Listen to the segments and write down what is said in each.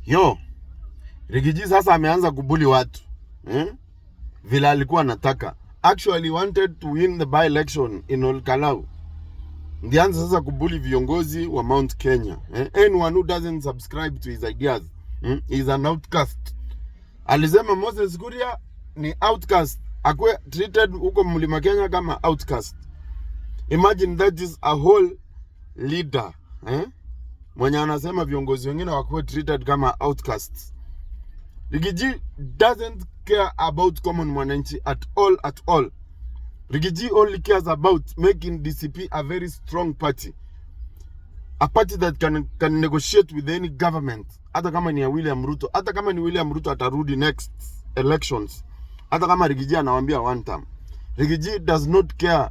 Yo, Riggy G sasa ameanza kubully watu, eh? Vile alikuwa anataka. Actually wanted to win the by election in Olkalou. Ndio aanze sasa kubully viongozi wa Mount Kenya. Eh? Anyone who doesn't subscribe to his ideas, is an outcast. Alisema Moses Kuria ni outcast, akuwe treated huko Mlima Kenya kama outcast. Imagine, that is a whole leader, eh? Mwenye anasema viongozi wengine wakuwe treated kama outcasts. Riggy G doesn't care about common mwananchi at all, at all. Riggy G only cares about making DCP a very strong party. A party that can negotiate with any government. Hata kama ni ya William Ruto, hata kama ni William Ruto atarudi next elections. Hata kama Riggy G anawaambia one term. Riggy G does not care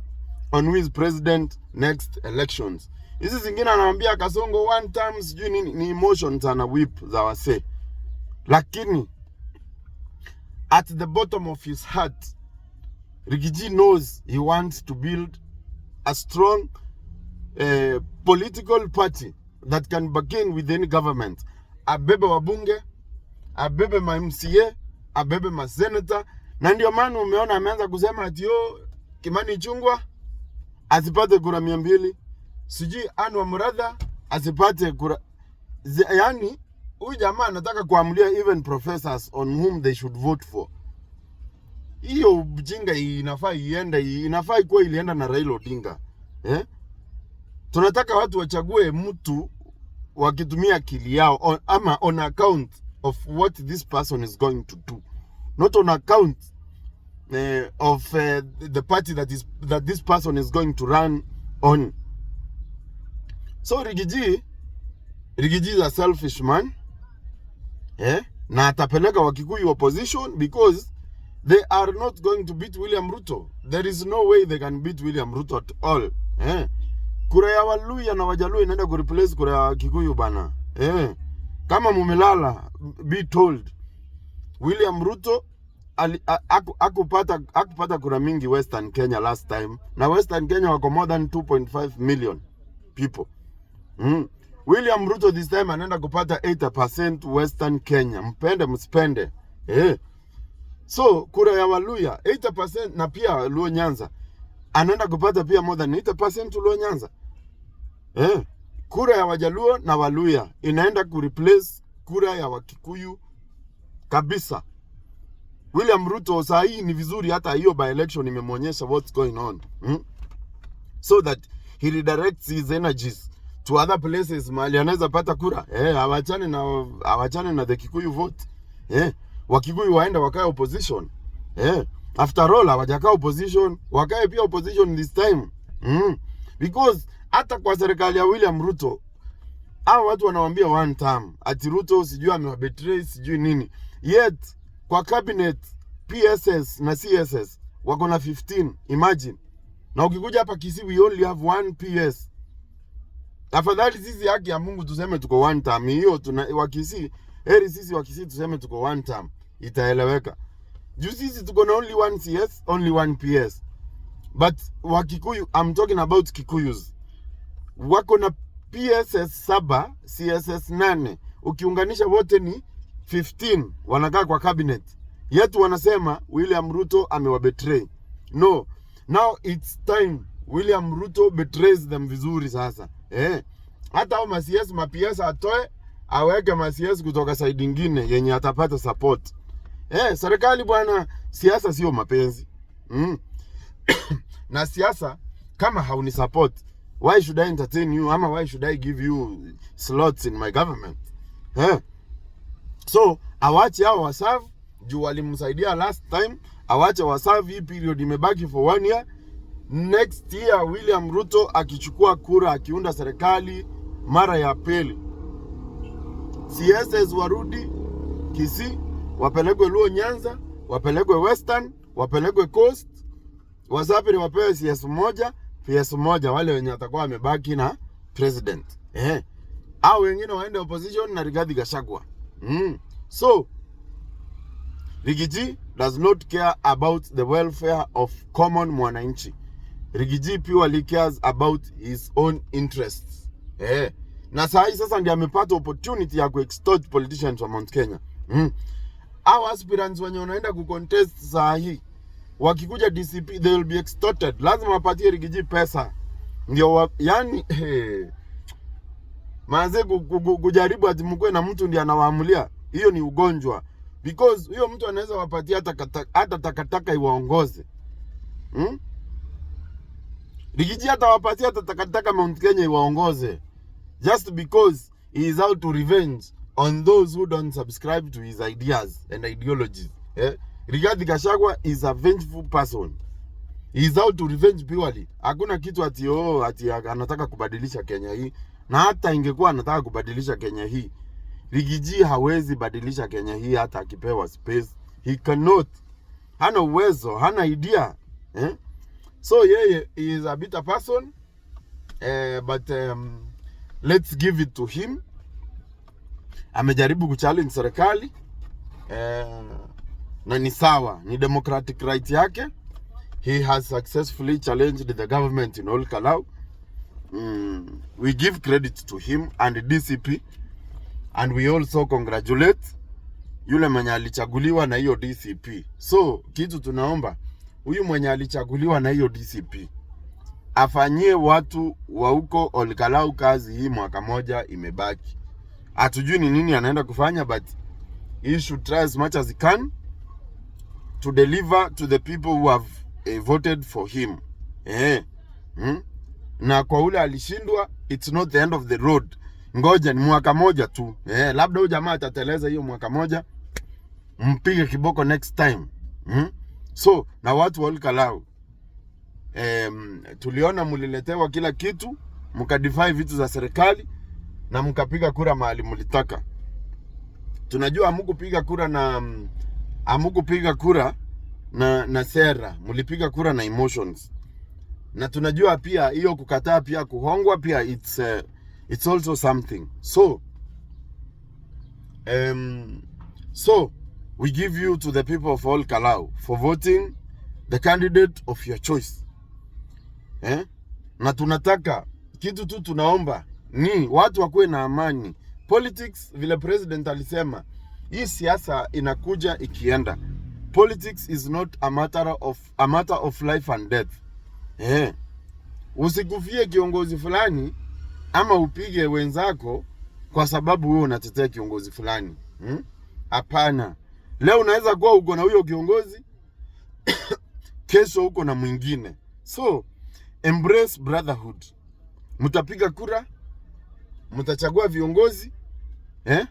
on who is president next elections. Hizi zingine anawaambia Kasongo one term, sijui nini, ni emotions ana whip za wasee. Lakini at the bottom of his heart, Riggy G knows he wants to build a strong political party that can bargain with any government. Abebe wabunge, abebe ma MCA, abebe ma senator, na ndio maana umeona ameanza kusema ati yo Kimani Ichung'wah asipate kura 200, sijui Anne Wamuratha asipate kura. Yani huyu jamaa anataka kuamulia even professors on whom they should vote for. Hiyo ujinga inafaa iende, inafaa ikuwa ilienda na Raila Odinga, eh? Tunataka watu wachague mtu wakitumia akili yao ama on account of what this person is going to do, not on account of the party that this person is going to run on. So Riggy G, Riggy G is a selfish man, eh? Na atapeleka Wakikuyu opposition because they are not going to beat William Ruto. There is no way they can beat William Ruto at all. Eh? Kura ya Waluya na Wajaluo inaenda kureplace kura ya Kikuyu, bana. Eh? Kama mumelala, be told. William Ruto akupata kura mingi Western Kenya last time. Na Western Kenya wako more than 2.5 million people. William Ruto this time anaenda kupata 80% Western Kenya. Mpende msipende. Eh. So kura ya Waluya 80% na pia Luo Nyanza anaenda kupata pia more than 80% Luo Nyanza. Eh. Kura ya Wajaluo na Waluya inaenda kureplace kura ya Wakikuyu kabisa. William Ruto saa hii ni vizuri, hata hiyo by election imemwonyesha what's going on. So that he redirects his energies to other places mahali anaweza pata kura. Eh, awachane na the Kikuyu vote. Eh, Wakikuyu waende wakae opposition. Eh, after all hawajakaa opposition, wakae pia opposition this time. Because hata kwa serikali ya William Ruto, hao watu wanawaambia one term, ati Ruto sijui amewabetray, sijui nini. Yet kwa cabinet PSs na CSs wako na 15, imagine. Na ukikuja hapa Kisii, we only have one PS. Afadhali sisi, haki ya Mungu, tuseme tuko one term. Hiyo tuna Wakisii, heri sisi Wakisii tuseme tuko one term, itaeleweka. Juu sisi tuko na only one CS, only one PS. But Wakikuyu, I'm talking about Kikuyus, wako na PSs saba, CSs nane, ukiunganisha wote ni 15, wanakaa kwa cabinet yetu. Wanasema William Ruto amewabetray. No, now it's time William Ruto betrays them vizuri sasa, eh. Hata hao ma CS, ma PS atoe, aweke ma CS kutoka side ingine yenye atapata support. Eh, serikali bwana, siasa sio mapenzi. Na siasa kama hauni support, why should I entertain you ama why should I give you slots in my government? Eh? So awache hao waserve juu walimsaidia last time, awache waserve hii period imebaki for one year. Next year William Ruto akichukua kura, akiunda serikali mara ya pili, CSs warudi Kisii, wapelekwe Luo Nyanza, wapelekwe Western, wapelekwe Coast, Wasapiri wapewe CS moja, PS moja, wale wenye watakuwa wamebaki na president. Eh. Au wengine waende opposition na Rigathi Gachagua. So Riggy G does not care about the welfare of common mwananchi. Riggy G purely cares about his own interests. Eh. Na saa hii sasa ndiye amepata opportunity ya kuextort politicians wa Mount Kenya. Hao aspirants wenye wanaenda kucontest saa hii, wakikuja DCP, they will be extorted. Lazima wapatie Riggy G pesa ndio yani hey, maanze kujaribu ati mkuwe na mtu ndiye anawaamulia, hiyo ni ugonjwa, because huyo mtu anaweza wapatia hata takataka iwaongoze, Riggy G hata wapatia hata takataka Mount Kenya iwaongoze, just because he is out to revenge on those who don't subscribe to his ideas and ideologies. Eh? Rigathi Gachagua is a vengeful person. He is out to revenge purely. Hakuna kitu ati, oh, ati anataka kubadilisha Kenya hii. Na hata ingekuwa anataka kubadilisha Kenya hii, Riggy G hawezi badilisha Kenya hii hata akipewa space. He cannot. Hana uwezo, hana idea. Eh? So yeye, he is a bitter person. But let's give it to him. Amejaribu kuchallenge serikali, na ni sawa, ni democratic right yake. He has successfully challenged the government in Ol Kalou. We give credit to him and the DCP, and we also congratulate yule mwenye alichaguliwa na hiyo DCP. So kitu tunaomba, huyu mwenye alichaguliwa na hiyo DCP afanyie watu wa huko Ol Kalou kazi. Hii mwaka moja imebaki, hatujui ni nini anaenda kufanya, but he should try as much as he can to deliver to the people who have voted for him. Na kwa ule alishindwa, it's not the end of the road. Ngoja, ni mwaka moja tu. Labda huyu jamaa atateleza hiyo mwaka moja, mpige kiboko next time. So na watu wa Ol Kalou, tuliona mliletewa kila kitu, mkadefy vitu za serikali na mkapiga kura mahali mlitaka. Tunajua hamukupiga kura na sera, mlipiga kura na emotions, na tunajua pia hiyo kukataa pia kuhongwa pia it's also something. So we give you to the people of Ol Kalou for voting the candidate of your choice, eh? Na tunataka kitu tu, tunaomba ni watu wakuwe na amani. Politics, vile president alisema, hii siasa inakuja ikienda. Politics is not a matter of life and death. Eh? Usikufie kiongozi fulani ama upige wenzako kwa sababu wewe unatetea kiongozi fulani? Hapana. Leo unaweza kuwa uko na huyo kiongozi, kesho uko na mwingine. So embrace brotherhood. Mtapiga kura, mtachagua viongozi, eh?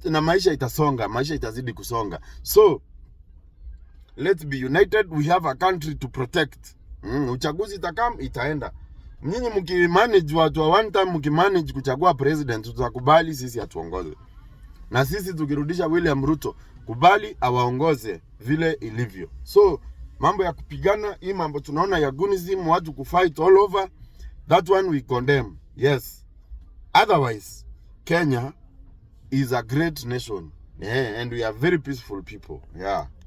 Na maisha itasonga, maisha itazidi kusonga. So let's be united, we have a country to protect. Uchaguzi itakam itaenda. Nyinyi mkimanage, watu wa one time, mkimanage kuchagua president, tutakubali sisi atuongoze. Na sisi tukirudisha William Ruto, kubali awaongoze vile ilivyo. So mambo ya kupigana hii, mambo tunaona ya gunism, watu kufight all over, that one we condemn. Yes. Otherwise, Kenya is a great nation. Yeah, and we are very peaceful people. Yeah.